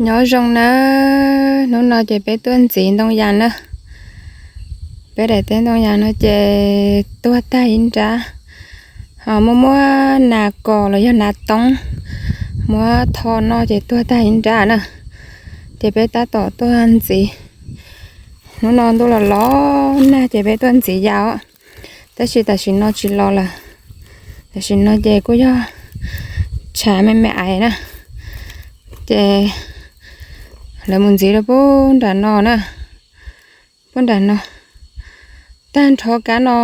Nyob zoo na, hnub no ces peb tuaj ntxiv ntoo yas na. Peb daim teb ntoo yas no ces tuag tag ib nrab, ho muaj muaj nas kos los yog nas toob muab tho noj ces tuag tag ib nrab na. Ces peb tab tom tuaj ntxiv. Hnub no ntuj los los nag ces peb tuaj ntxiv yas os, tab sis tam sim no tsis los lawm. Tam sim no ces kuj yog tshav me me ais na. Ces lawv mus ntxiv rau pub nram no na, pub nram no, tag nrho kab no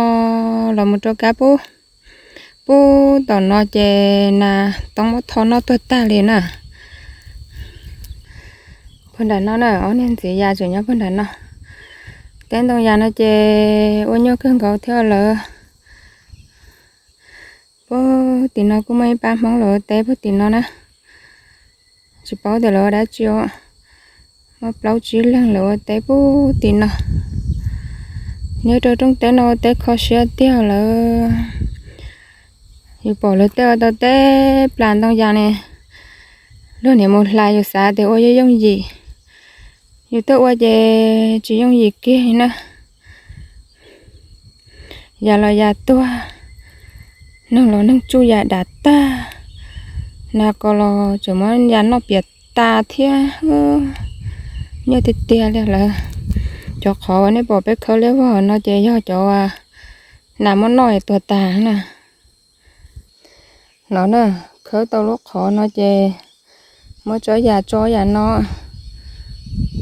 los mus rau kab pub, pub tom no ces nas toob muab tho noj tuag tag li na. Puag nram no na, ob niag ntxiv yas tseem nyob puag nram no. Teb ntoo yas no ces ua nyuaj kawg nkaus thiab lawm. Puag tim no kuj muaj ib pab Hmoob lawv ua teb puag tim no na. Tsis paub tias lawv ua dab tsi os. Muaj plaub tsib leeg lawv ua teb puag tim no. Nyob rau rooj teb no ua teb kho siab tiag lawm. Yus pom lawv tej ua tau teb plas ntoo yas ne, luag niaj mus hlais yus xav tias ua yooj yooj yim. Yus tuaj ua ces tsis yooj yim kiag na. Yas los yas tuag, neeg los neeg tsuj yas dam tag, nas kos los tseem muab yas noj piam tas thiab. Nyuaj tiag tiag li lawm. Cov qhov uas nej pom peb khawb liab vog no ces yog cov nas muab noj es tuag tas na. No na, khawb tau lub qhov no ces muab tsob yas tso yam no,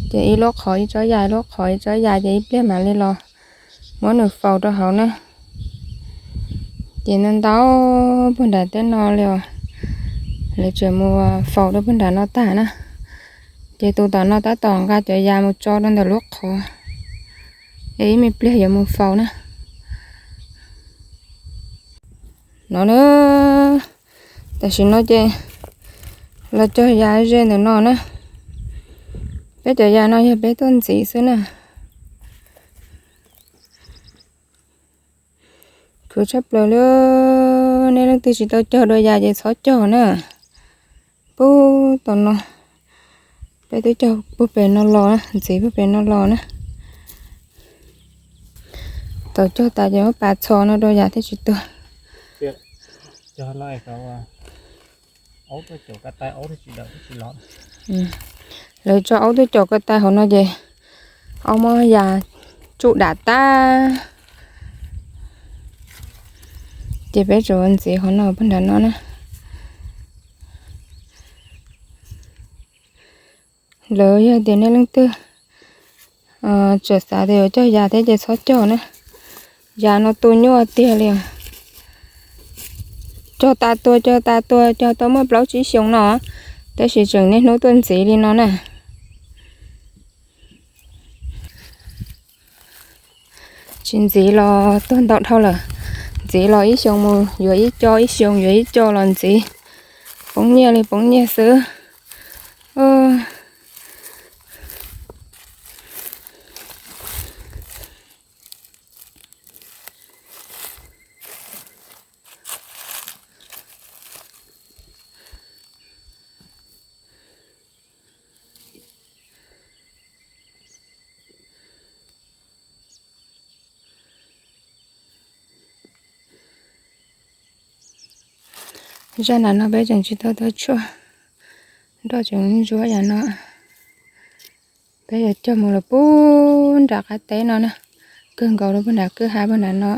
ces ib lub qhov ib tsob yas, ib lub qhov ib tsob yas ces ib pliag mam li los muab nws faus rau hauv na. Ces ntau ntau puag nram tej no li os, lawv tseem mus faus rau puag nram no tag na. Ces tus tom no tab tom nqa cov yas mus tso rau ntawm lub qhov, es ib me pliag yuav mus faus na. No na, tam sim no ces los cog yas ze ntawm no na. Peb cov yas no yog peb tuaj ntxiv xwb na. Khwv tshaj plaws li, nej leej twg tsis tau cog dua yas ces txhob cog na. Pub tom no, peb twb cog puag pem no los na, ntxiv puag pem no los na. Thaum cog tas ces muab pas txhos no rau yas thiaj tsis tuag. Lawv tso aub tuaj caum ko taw hauv no ces aub muab yas tsuj dam tag. Ces peb tsuas ntxiv qhov no puag nram no na. Lawv yog tias nej leej twg tseem xav tias yuav cog yas thiab ces txhob cog na. Yas no tu nyuaj tiag li. Cog tas tuag, cog tas tuag, cog tau muaj plaub tsib xyoo no, tab sis tseem niaj hnub tuaj ntxiv li no na. Tsis ntxiv los tuag ntau dhau lawm. Ntxiv los ib xyoo mus yuav ib co, ib xyoo yuav ib co los ntxiv. Poob nyiaj li poob nyiaj xwb. Zaj nram no peb tseem tsis tau tau tshuaj, nroj tseem ntsuab yam no. Peb yuav cog mus lawm puag nram qab teb no na, kawg nkaus rau puag nram kwj ha puag nram no.